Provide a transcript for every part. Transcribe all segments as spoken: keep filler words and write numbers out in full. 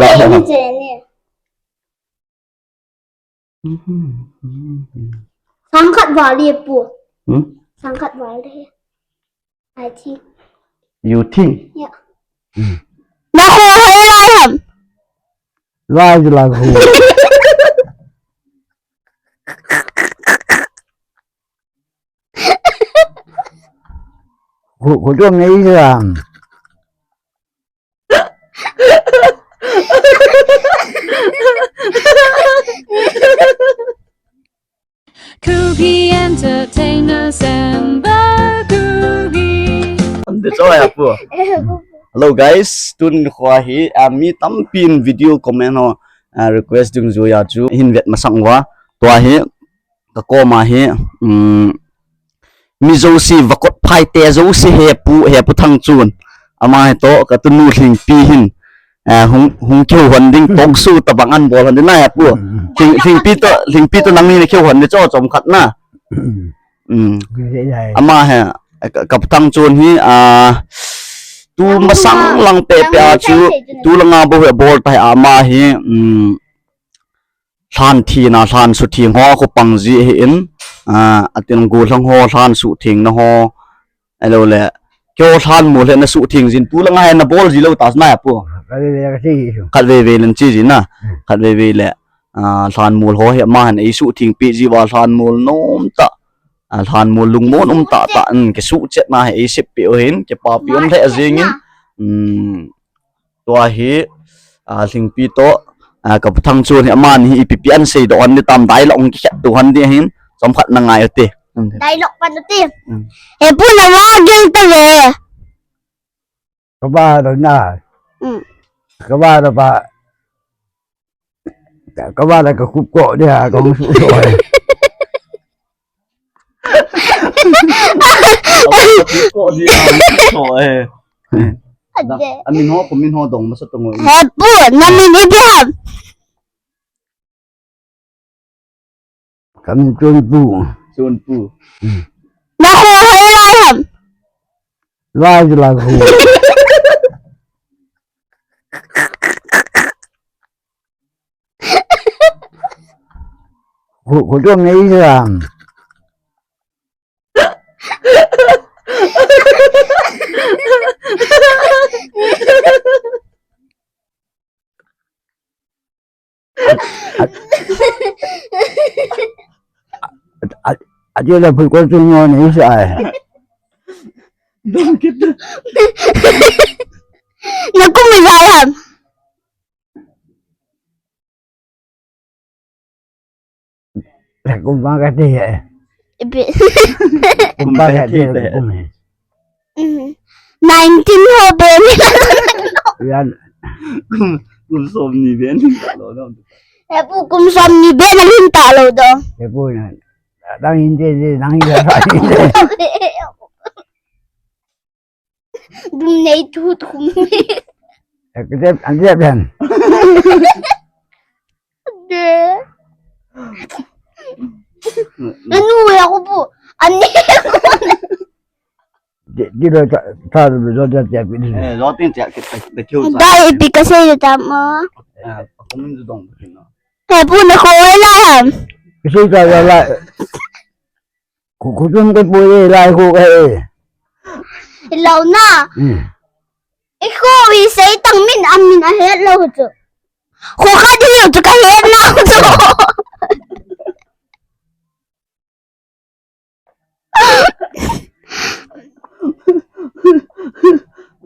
Kei ni che ni. Sangkhat val le pu. Hmm? Sangkhat val le. I think. You think? Yeah. Na kho hoi lai ham. Lai ji la kho. Kho, kho jo mei ji ham. Kuki Entertainers and the Kuki. Ande choi apu. Hello guys, tun kho hi, ah, mi tampin video comment ho, ah, request dungjuiya chu hin vet masang uva. Tua hi, ka koma hi, um, mi jouse, vakot phaite jouse hepu, hepu Thangchun. Ama hi toh, ka tunu Lhingpi hin, eh, hung, hung kihou hon ding, talk show tabang an bol hon ding na hepu. Mm. Lhing, Lhingpi toh, Lhingpi toh nangni na kihou hon ding chu chomkhat na. Mm. Mm. Ama hi, eh, ka, ka Thangchun hi, ah, tu masang lang pepe a chu, tu langa bou hi bol tai ama hi, um, lhan thina, lhan sutheng ho, khopang ji ahin, ah, atin gollhang ho, lhan suthengna ho, ahilou le, keiho lhan mol hi na sutheng jin, tu langa hi na bol ji lou ta sna apu. Khatvei vei ka thi ji. Khatvei vei len chi ji na. Hmm. Khatvei vei le, ah, lhan mol ho hi, ama hin ei sutheng peh ji uva lhan mol nom tah, ah, lhan mol lungmon um tah tah, um, kisuhchetna hi ei sep peh u hin, kipapi um lheh jengin, um, Tua hi, ah, Lhingpi toh, ah, ka Pu Thangchun hi amani hi ipi pi an seidoh hon ding tam dialogue hung kikhet doh hon ding ahin, chomkhat na ngai u te. Dialogue pan u te. Mm. He pu na va gel ta ve. Ka va doh na. Mm. Ka va doh pa. Ka va la ka kup ko dia ka hung su so. Ko dia so eh. Ade. Amin ho, ko min ho dong masa tong. He pu, na min ipi ham? Ka min Chunpu. Chunpu. Hmm. Na kho hoi lai ham? Lai ji la kho. Kho, kho jo mei ji ham? Ati la pui ko tu no ni sa ai. Dong kit. Na kum ijat ham? Kum ba ka te he. Ipi. Kum ba ka te he. Kum he. Mhm. Nineteen ho be ni. Yan. Kum, kum som ni be ni ta lou dong. He pu kum som ni be na lin ta lou dong. He pu na. Dang in de de, dang in de. Dum nei thu thum. Ek dep, an dep den. De. Anu ya ko pu. Ani. De, de lo ta, ta lo lo da de bi. Eh, lo tin tia ke ta, de kyo sa. Dai pi ka se ta ma. Eh, ko min dong pi no. He pu na kho lai ham? Ka se ta la. Khu, khu chun ka pu e, lai khu ka e. Hilou na. Hmm. I kho i sei tang min a min a het lou chu. Kho khat hi chu ka het na chu.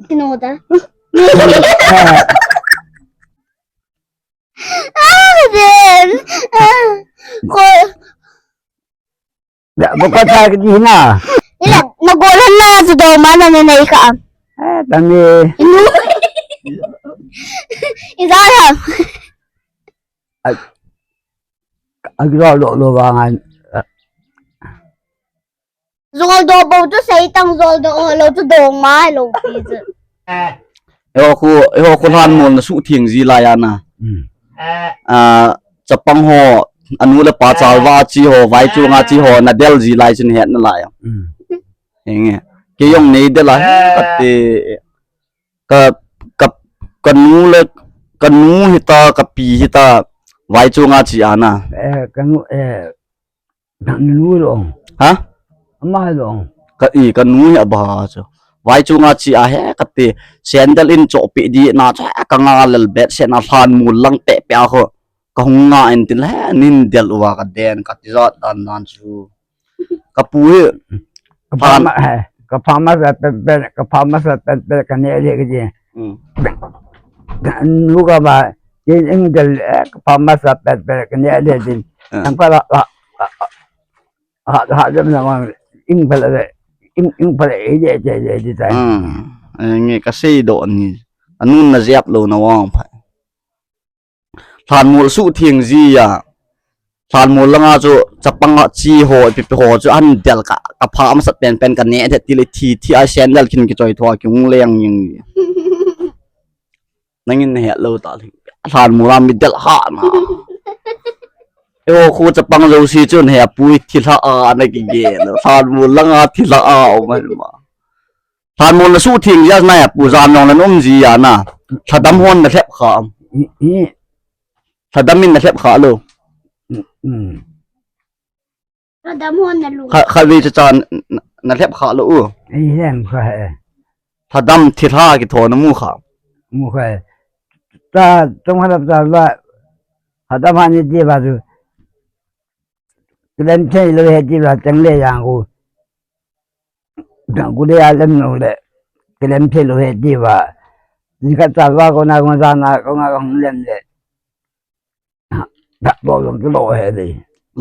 Kino da. Ah, then. Ah, kho. Ya, buka ta ki na. Ila, na golan na ya tu do ma na na na ika. Eh, tami. Inu. Izara. Ai. Ai, lo, lo, lo, ba ngan. Zol do bo tu sei tang zol do, o, lo tu do ma, lo pi tu. Eiho khu, eiho khu lhan mol na suhtheng ji lai a na. Hmm. Ah, chapang ho, anu le pa chalva chi ho, vaichunga chi ho, na del ji lai chun het na lai. Hmm. Henge. Kei jong nei del a, ka te, ka, ka, ka nu le, Kanu hita, kapi hita, vaichunga chi ana. Eh, kanu, eh, kanu long. Ha? Ama long. Ka i, kanu hi aba chu. Vaichunga chi ahe, kati, sandal in chopi di na chu, ka nga lel bet se na lhan mu lang pe pe a ho. Ka hung nga in tin le, nin del uva ka den, ka ti jat dan dan chu. Ka pu hi. Ka pha ma, eh, ka pha masa pen pen, ka pha masa pen pen, ka ne le ka ji. Hmm. Nu ka ba, kin ing del, eh, ka pha masa pen pen, ka ne le din. Hmm. Tang pa la, la, la, la, la, la, la, ing pa la, ing, ing pa la, eh, eh, eh, eh, eh, eh. Hmm. Eh, nge ka sei do ni. Anun na jep lo na vang pha. Lhanmol suhtheng ji a. Lhanmol langa chu chapang a chi ho, ipi pi ho chu ahin del ka, ka pha masat pen pen ka ne the ti le thi thi a sandal khin kichoi thua kihung leng jing. Nangin na het lo ta le. Lhanmol a mi del ha na. Eiho khu chapang jouse chun he pui thilha a na kigel. Lhanmol langa thilha a um a ma. Lhanmol na suhtheng ji a na he pu jan jong na um ji a na. Lhadam hon na lhep kha am. I, i. Lhadam in na lhep kha lo. Mm, mm. Lhadam hon na lu. Kha, kha vei cha cha na, na lhep kha lo u. I lhem kha he. Lhadam thilha kitho na mu kha. Mu kha he. Ta, tong lhadam ta la. Lhadam han ni ti ba chu. Kilem thei lo he ti ba teng le yang u. Dang ku le a lem nu le. Kilem thei lo he ti ba. Ni ka ta ba ko na ko na na ko na ko lem le. Ha, da lo jong kilo he de.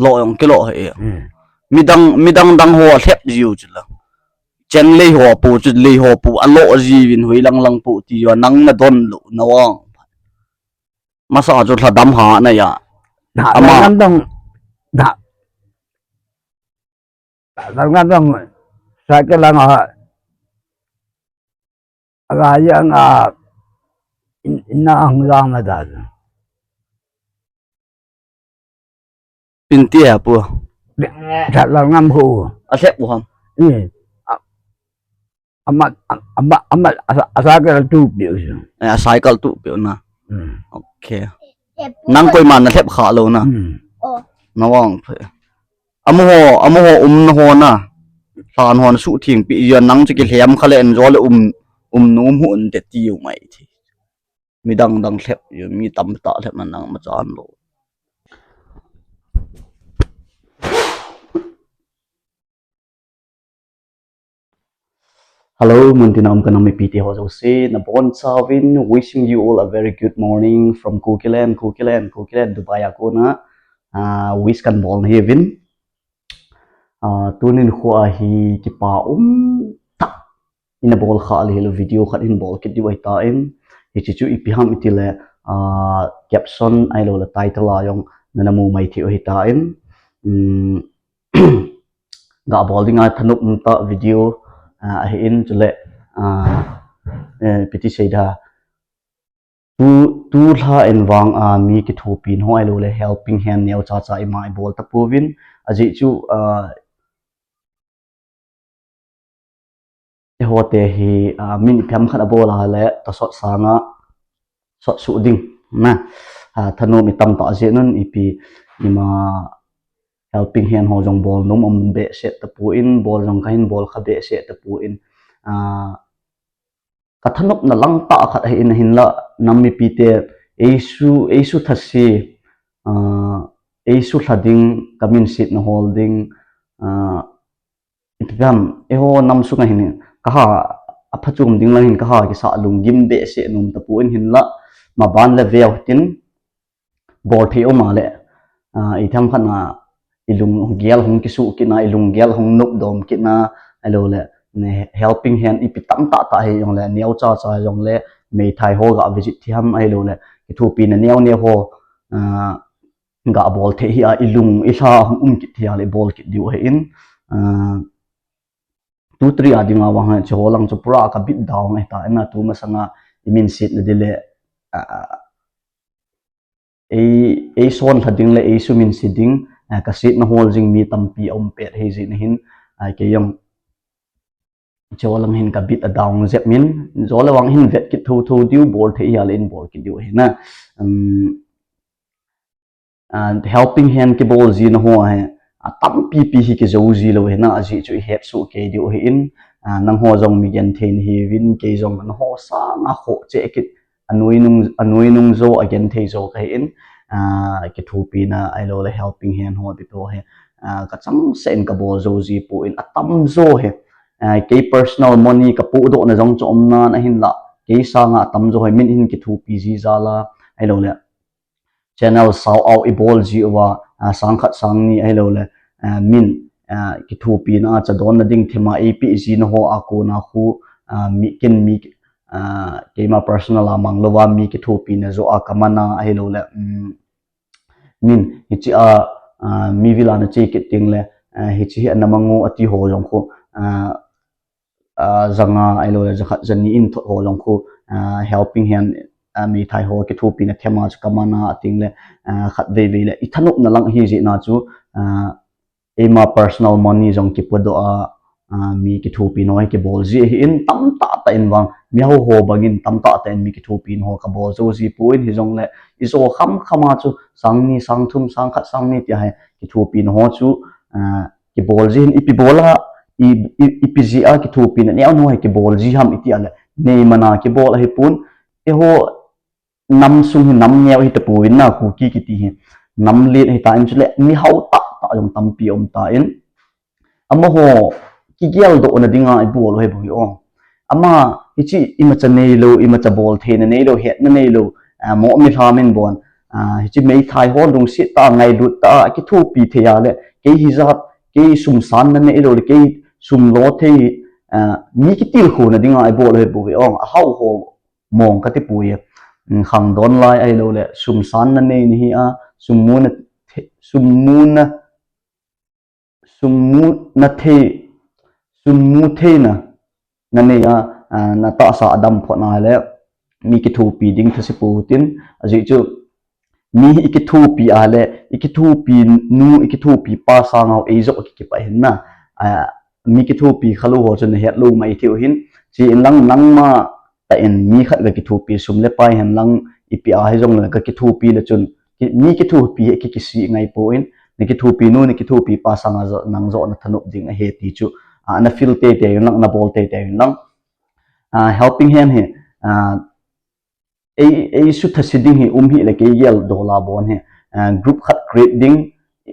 Lo jong kilo he. Hmm. Midang, midang dang ho lhep jiu chu la. Cheng lei ho pu chu lei ho pu a lo ji vin hui lang lang pu ti yo nang na don lo na wang. Masa chu lhadam ha na ya. Da, ama. Lhadam dong. Da. Langa dong, cycle langa, aga yang a, in, ina ang lang na da. Pin ti a pu. Sa lang ngam hu. A sep u ham. Ni, a, ama, ama, ama, a, a cycle tu pi u. Eh, a cycle tu pi u na. Hmm. Okay. Nang koima na lhep kha lo na. Hmm. Na wang phe. Amaho, amaho um na ho na. Lhan hon suhtheng pi jia nang chu kilhem kha le en jo le um, um nu um hu un te ti u mai thi. Midang dang lhep, mi tamtah lhep na nang ma chan lo. Hello, muntina um ka nam mipi te ho jouse, nabonchauvin, wishing you all a very good morning from Kukiland, Kukiland, Kukiland, Dubai a kona, ah, wish kan bol na hiuvin. Ah, tunin khu a hi kipa um tah ina bol kha le hilou video khat hin bol kit diu ahitan, hiche chu ipi ham iti le, ah, caption ahilou le title a jong nana mu mai thei u ahitan, um, ga bol dinga thanop um tah video, ah, ahin chule, ah, eh, ipi ti sei da. Tu, tu lha in vang a mi kithopina ho ahilou le helping hand neo cha cha ima i bol tapouvin. Ajeh chu, ah, eiho te hi, ah, min ipi ham khat abol a le, ta sot sanga, sot suh ding. Na, ah, thanom i tam tah jeh un ipi ima helping hand ho jong bol nom um behseh tapon, bol jong kahin bol kha behseh tapon, ah, ka thanopna lang tah khat ahin, ahinla, nam mipi te, eisu, eisu thase, ah, eisu lha ding, ka minsetna hol ding, ah, ipi ham, eiho nam sunga hin, ka ha, aphachom ding lang hin, ka ha kisa lunggim behseh nom tapon hinla, maban le veu tin, bol thei um a le, ah, i tham khat na, i lunggel hung kisuh kit na, i lunggel hung nop dom kit na, ahilou le, ne, helping hand ipi tam tah tah hi jong le, neo cha cha jong le, meithai ho ga visit thei ham ahilou le, kithopina neo neo ho, ah, ga bol thei hi a, i lung, i lha hung um kit thei a le, bol kit diu ahin, ah, tu three a dinga vang hi, chu ho lang chu pura ka beat down ahitan, tu masanga i minsetna ding le, ah, ei, ei son lha ding le ei suminse ding, eh, ka setna hol jing mi tampi aum pet ahi jeh in ahin, eh, kei jong Chu lang hin ka bit a down jep min, jo le vang hin vet kit thotho diu, bol thei hia le in bol kit diu hi na. Um, and helping hand kibol jina ho hi, a tampi pi hi kijo ji lou hi na, ajeh chu i het soh kei diu hi in, a, nangho jong mi genthei nahiuvin, kei jong nangho sanga khoh cheh kit, anoi nung, anoi nung jo, agenthei jo kahi in, a, kithopina ahilou le helping hand ho ti to hi, a, kachangseh in kabol jo ji poi, atam jo hi, a, kei personal money kapohdoh na jong chu um nan ahinlah, kei sanga atam jo hi min hin kithopi ji jal a, ahilou le channel shout out i bol ji uva, a, sang khat sang ni ahilou le, a, min, a, kithopina a chadon na ding thema eipeh jina ho a kona khu, a, mi kin mi, a, keima personal a mang louva mi kithopina jo a kaman a ahilou le, um, min, hiche a, a, mi vil a na che kit ding le, a, hiche hi ana mang u ati ho jong khu, a, a, janga ahilou le jakhat jani in thot ho jong khu, a, helping hand, a, meithai ho kithopina thema chu kaman a ating le, a, khat vei vei le i thanop na lang hi jeh na chu, a, eima personal money jong kipohdoh a, a, mi kithopina ho hi kibol ji hi in tamtah tah in vang, mi ho ho bangin tamtah tah in mi kithopina ho kabol jo ji poi, hijong le i jo kham kham a chu sang ni, sang thum, sang khat, sang ni ti a hi kithopina ho chu, a, kibol ji hin ipi bol a, i, i, ipi jeh a kithopina neo neo hi kibol ji ham iti a le, nei man a kibol ahi pon, eiho nam sung hi nam neo hi tapon na, Kuki kiti hi nam let hi ta in chule mi hao tah tah jong tampi um ta in, amaho kigel doh na dinga i bol u hi bou hi o. Ama hiche imacha neilou, imacha bol theina neilou, hetna neilou, a, mo mi lha min bon, a, hiche meithai ho lungset tah a ngailut tah a kithopi thei a le, kei hijat, kei sum san na neilou le, kei sum lo thei, a, mi kitilkhou na dinga i bol u hi bou hi o. A hao ho mong kati poi. Um, khangdon lai ahilou le, sum san na nei nahi a, sum mu na the-, sum mu na, sum mu na thei, sum mu theina na nei a, a, na tahsa adam phot na le, mi kithopi ding thase pou tin, ajeh chu, mi hi i kithopi a le, i kithopi nu, i kithopi pa sanga ei jo kikipah hin na, a, mi kithopi khalou ho chu na het lou mai thei u hin, che in lang nangma tah in mi khat ga kithopi sum le pai hen lang ipi a hijong le ga kithopi le chun, ki, mi kithopi hi ki, kisih ngai pon, na kithopi nu, na kithopi pa sanga jo, nang jo na thanop ding ahi ti chu, a, na feel teitei un lang, na bol teitei un lang. A, helping hand hi, a, ei, ei suthase ding hi um hih le kei gel dola bon hi, a, group khat create ding,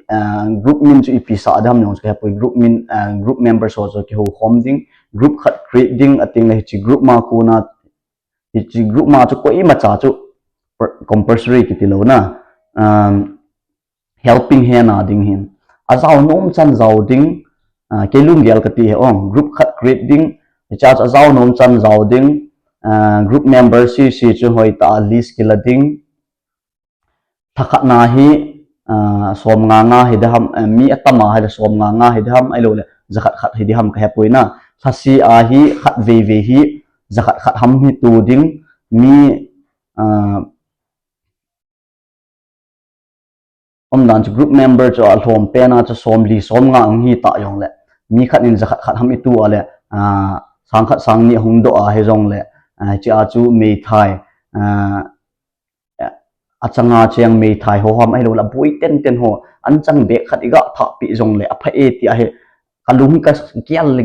a, group min chu ipi sah ding ham jong chu kahe poi, group min, a, group member ho chu kihou khom ding, group khat create ding ating le hiche group ma kona, hiche group ma chu koima cha chu per-, compulsory kiti lou na, um, helping hand a ding hin. A jao nom chan jao ding, a, kei lunggel kati hi ong, group khat create ding, hiche a chu a jao nom chan jao ding, a, group member sese chu hoitah a list kila ding. Lha khat na hi, a, som nga nga hi ding ham, a, mi atam a hi le som nga nga hi ding ham, ahilou le jakhat khat hi ding ham kahe poi na. Lha seh a hi khat vei vei hi jakhat khat ham hi to ding, mi, a, umdan chu group member chu alhom pen a chu somli somnga hung hi ta jong le, mi khat in jakhat khat ham i to a le, a, sang khat sang ni hung doh a hijong le, a, hiche a chu meithai, a, achanga cheng meithai ho ham ahilou le boi tenten ho, anchang bek khat i ga thah peh jong le apha e ti a hi, ka lung hi ka gel le,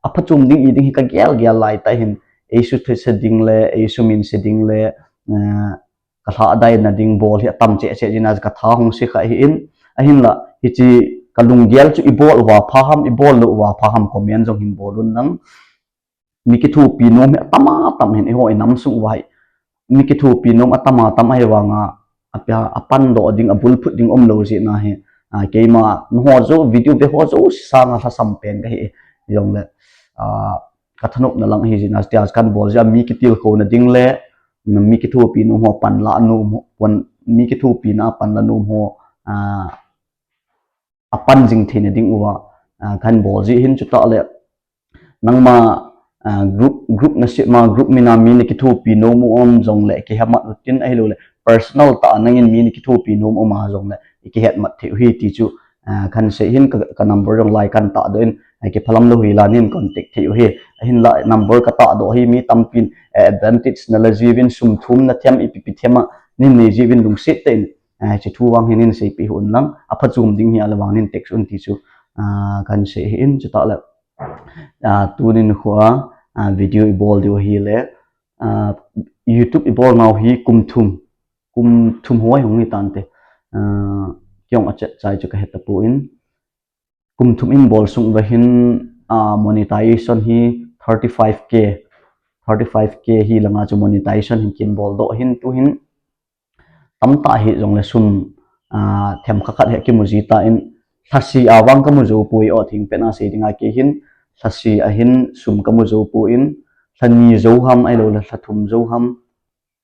apha chom ding i ding hi ka gel gel lai ta hin, ei suthase ding le, ei suminse ding le, a, ka lhadai na ding bol hi atam cheh cheh jin a ka tha hung se kha hi in, ahinla, hiche ka lunggel chu i bol uva pha ham, i bol lou uva pha ham comment jong hin bol un lang. Mi kithopi nom hi atam atam hin eiho i nam sung uva hi. Mi kithopi nom atam atam ahi vanga, apia, apan doh ding, abul phut ding um lou jeh na hi. A, keima, nangho jouse, video ve ho jouse sanga lhasam pen kahi jong le. A, ka thanop na lang hi jin a, tia kan bol jeh a mi kitilkhou na ding le, mi kithopi nom ho pan la nom ho, pon, mi kithopina pan la nom ho, a, apan jing theina ding uva, a, kan bol jeh hin chutah le, nangma, a, group, group na sep ma, group min a mi na kithopi nom u um jong le, kihe mat u tin ahilou le, personal tah a nangin mi na kithopi nom u um a jong le, i kihet mat thei u hi ti chu, a, kan sei hin ka, ka number jong lai kan tahdoh in, a, kiphalam lou hi la nin contact thei u hi. Hinlah number katahdoh hi mi tampin, eh, advantage nala jiuvin, sum thum nathem ipi ipi thema nei nei jiuvin lungset tah in, eh, hiche thu vang hi nei seipeh hih un lang, aphachom ding hi ahile vang in text un ti chu, ah, kahin sei ahin, chutah le, ah, tuni nikho a, ah, video ibol diu ahile, ah, YouTube ibol nau hi kum thum, kum thum ho hung hitante, ah, kei jong achet chai chu kahe tapon, kum thum in bol sung uva hin, ah, monetization hi thirty five K, thirty five K hi langa chu monetization hin kin boldoh ahin tuhin, tamtah hijongle sum, ah, themkhat khat hi kimu ji tan, lhasi a vang kamu jou poi o, thengpet a sei dinga kei hin, lhasi a hin sum kamu jou pon, lhani jou ham ahiloule lhathum jou ham,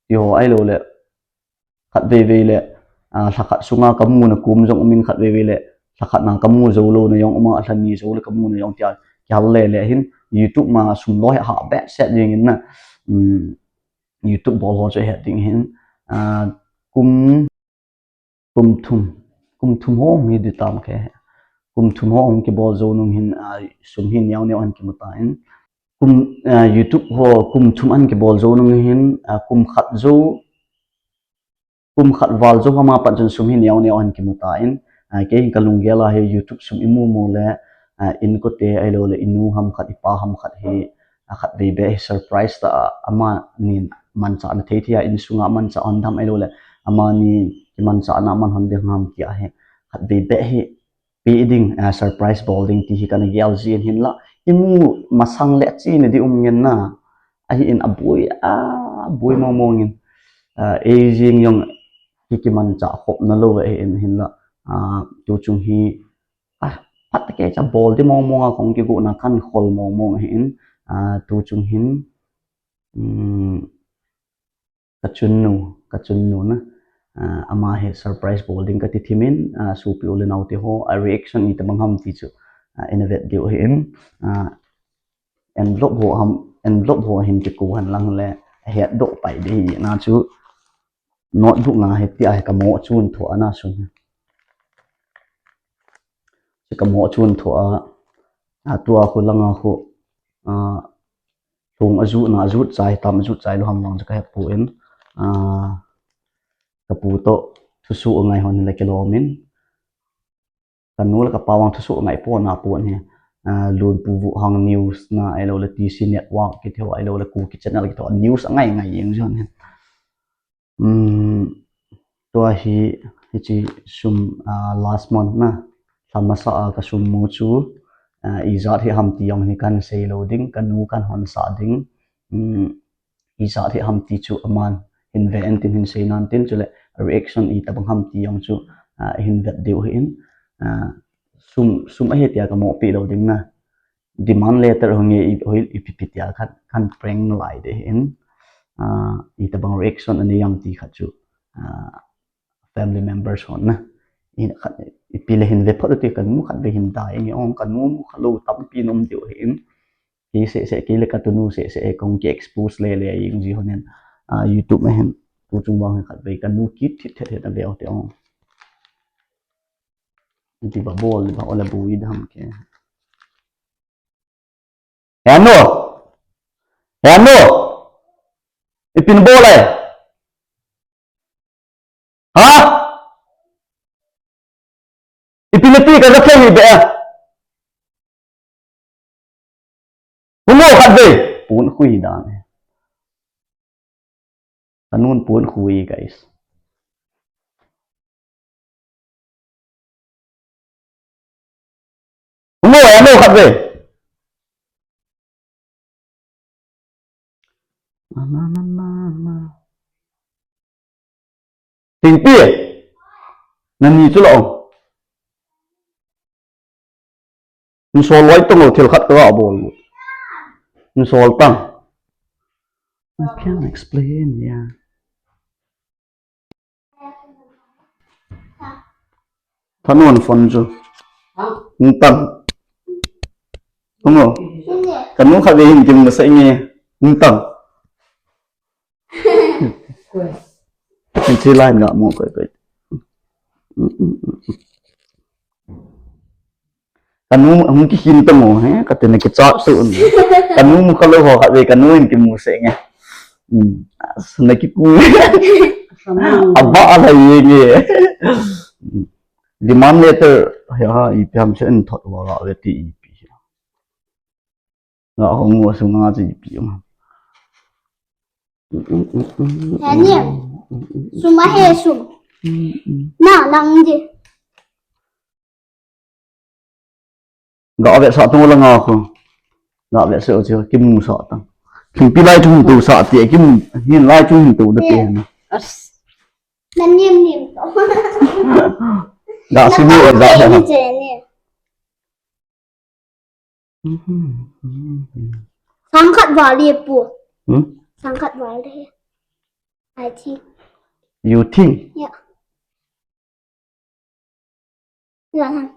tiho ahiloule, khatvei vei le, ah, lhakhat sunga kamuna kom jong umin, khatvei vei le lhakhat na kamu jou louna jong uma, lhani jou le kamuna jong tia kihal le le ahin, YouTube ma sum lou hi hah behseh jengin na, um, YouTube bol ho chu ahet ding ahin, ah, kum, kum thum, kum thum ho hung hi ding tam kei. Kum thum ho hung kibol jou nung hin, ah, sum hi neo neo ahin kimu tan. Kum, ah, YouTube ho kum thum ahin kibol jou nung hin, ah, kum khat jou, kum khat val jou hama pat chun sum hi neo neo ahin kimu tan. Ah, kei hin kalunggel a hi YouTube sum imu mu le, ah, inkote ahiloule inu ham khat, ipa ham khat hi, ah, khatvei beh hi surprise tah a amanin manchahna thei thei a, insunga manchah hon ding ham ahiloule amani kimanchahna aman hon ding ham tia hi khatvei beh hi pe ding, ah, surprise bol ding ti hi kana gel jin, hinlah imu masang le achena ding um ngen na. Ahin aboi, aboi mong mong in, ah, ei jeng jong ki, kimanchah khopna lou ahin, hinlah, ah, tuchung hi, ah, phat kei cha bol ding mong mong a kahung kigotna kahin khol mong mong ahin, ah, tuchung hin, um, kachunnu, kachunnu na, ah, ama hi surprise bol ding kati thimin, ah, sopi u le naote ho a reaction itobang ham ti chu, ah, ina vet diu ahin, ah, envelope ho ham, envelope ho hin kikou hen lang le ahetdoh pai ding ahi na chu, notebook nga hitia hi kamoh chun tho ana sung. Chu kamoh chun tho a, ah, tua khu langa khu, ah, lhung ajutna, ajut chai tam, ajut chai lou ham vang chu kahepon, ah, kapu toh thusoh angai hon le kilomin, kanu le kapa vang thusoh angai pon apon hi, ah, Lunpu Vuhang news na ahiloule T C network kiti ho ahiloule Kuki channel kiti ho news angai ngai jeng jong hi. Um, tua hi, hiche sum, ah, last month na, lha masa a kasum mu chu, ah, ijat hi ham ti jong hi kahin sei lou ding, kanu kahin honsah ding, um, ijat hi ham ti chu aman hin ve in tin, hin sei nan tin, chule reaction itobang ham ti jong chu, ah, hin vet diu ahin, ah, sum, sum ahi tia kamoh peh lou ding na. Demand letter hung e, i, hoi, ipi pi tia kahin, kahin prank nalai ding ahin, ah, itobang reaction anei ham ti khat chu, ah, family members hon na. I khat, ipi le hin ve phot u ti, kanu khatvei hin dai nge ong, kanu mu khalou tampi ana um diu ahin. Kei seh seh, kei le katunu seh seh, kahung ki expose le le jeng ji hon in, ah, YouTube a hin. Tuchung vang hin khatvei kanu kit thit thet het na ve u te ong. Ti ba bol, ba ole bui dam ke. He nu. He nu. Ipi nabol e? Ha? Ipi nati ka, ka thei hi be. Hung o khatvei. Pun khui dan. Kanun pun khui, guys. Hung o, he nu khatvei. Na, na, na, na, na. Tingpi. Nani chu lo. Nsol loi tong lo, thil khat ka bol. Nsol tang. I can't explain, yeah. Thanon phone chu. Ntang. Tungo. Kanu khatvei hin kim na sa inge. Ntang. Chi line nga mo koi koi. Kanu hung kikhin tamo, he, katina kichak tu. Kanu mu khalou ho khat ve, kanu in kimu se nge. Hmm. As, na kiku. Aba ala ye nge. Demand letter, ya, ipi ham se in thot wa ga ve ti ipi. Nga hong wa sunga chi ipi ma. Daniel, sum ahi sum. Na, nang di. Ga ve sa tu la nga ko. Ga ve se o chi kimu sa ta. Kimpi lai chung tu sa ti kim hin lai chung tu de pe na. As. Nan niam niam to. Ga si mu ga sa. Ni che ni. Sangkhat val le pu. Hmm? Sangkhat val le. I think. You think? Yeah. Yeah.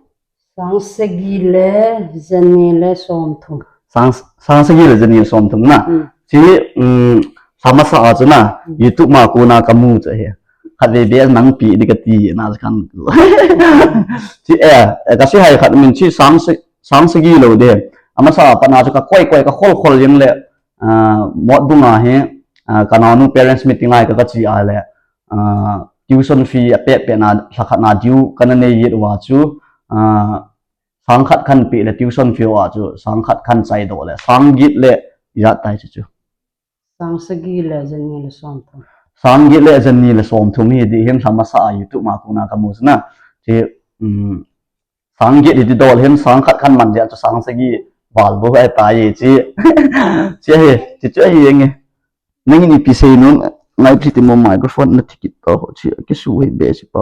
Sang sagi le jani le som thum. Sang, sang sagi le jani le som thum na. Hmm. Chi, um, sama sa a chu na. Hmm. YouTube ma ko na kamu chu he. Khat ve be nang pi di kati na kan. Chi, eh, eh, ka si hai khat min chi sang se sang sagi lou de. Amasa a pat na chu ka koi koi ka khol khol jeng le, ah, Motbung a hi, ah, ka naonu parents meeting lai ka, ka chi a le, ah, tuition fee a pe pe na, lha khat na due ka na nei yet uva chu, ah, sang khat khan pe le tuition fee uva chu, sang khat khan chai doh le, sang get le ijat tai chu chu. Sang sagi le jani le som thum. Sang get le jani le som thum hi di hin sama sa a YouTube ma ko na kamu chu na. Chi, um, sang get hi di dol hin sang khat khan man dia chu sang sagi val bo ai ta ye chi. Chi hi, chi chu hi nge. Nangin ipi sei nom, ngai pli ti mo microphone na thikit pa ho chi, kisu hi be chi pa.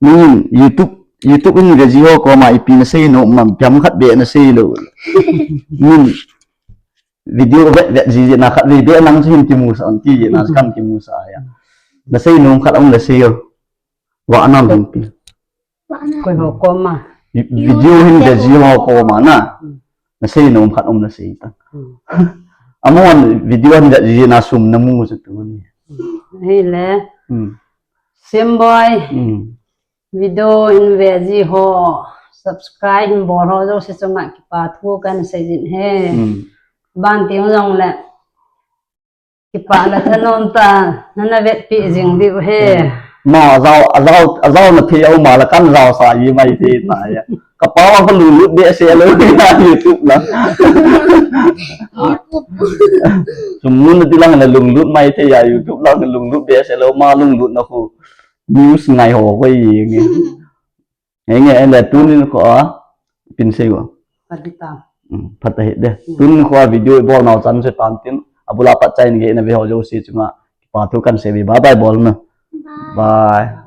Nangin YouTube, YouTube in ve ji ho koma ipi na sei nom, mam piam khat be na sei lou. Min video vet vet ji ji na khat ve be nang chu hin kimu sa an ti ji na kan kimu sa ya. Na sei nom khat um le sei yo. Wa anam hin pi. Koi ho koma. Video hin ve ji ho koma na. Hmm. Na sei nom khat um na sei ta. Hmm. Amon video hin ve ji na sum na mu chu tu ni. Hi le. Hmm. Sim boy. Hmm. Video hin ve ji ho, subscribe hin bol ho jouse chunga kipa thu kan sei jin he. Hmm. Ban ti jong le. Kipa la thanom ta, nana vetpi jing diu he. Ma, ajao, ajao, ajao na thei a um a la kan jao sa ji mai thei ta ya. Ka pa ma ko lunglut behseh lou na YouTube la. Sum mun ti lang na lunglut mai thei ya YouTube la lunglut behseh lou ma lunglut na khu. News ngai ho ko yi nge. Nge nge le tunin ko a pin sei wa. Pati ta. Hmm, phat ahi de. Hmm. Tunin ko a video bol nau chan se tan tin. Abula pat chai nge na ve ho jouse chunga. Kipa thu kan sei ve. Bye bye bol na. Bye. Bye.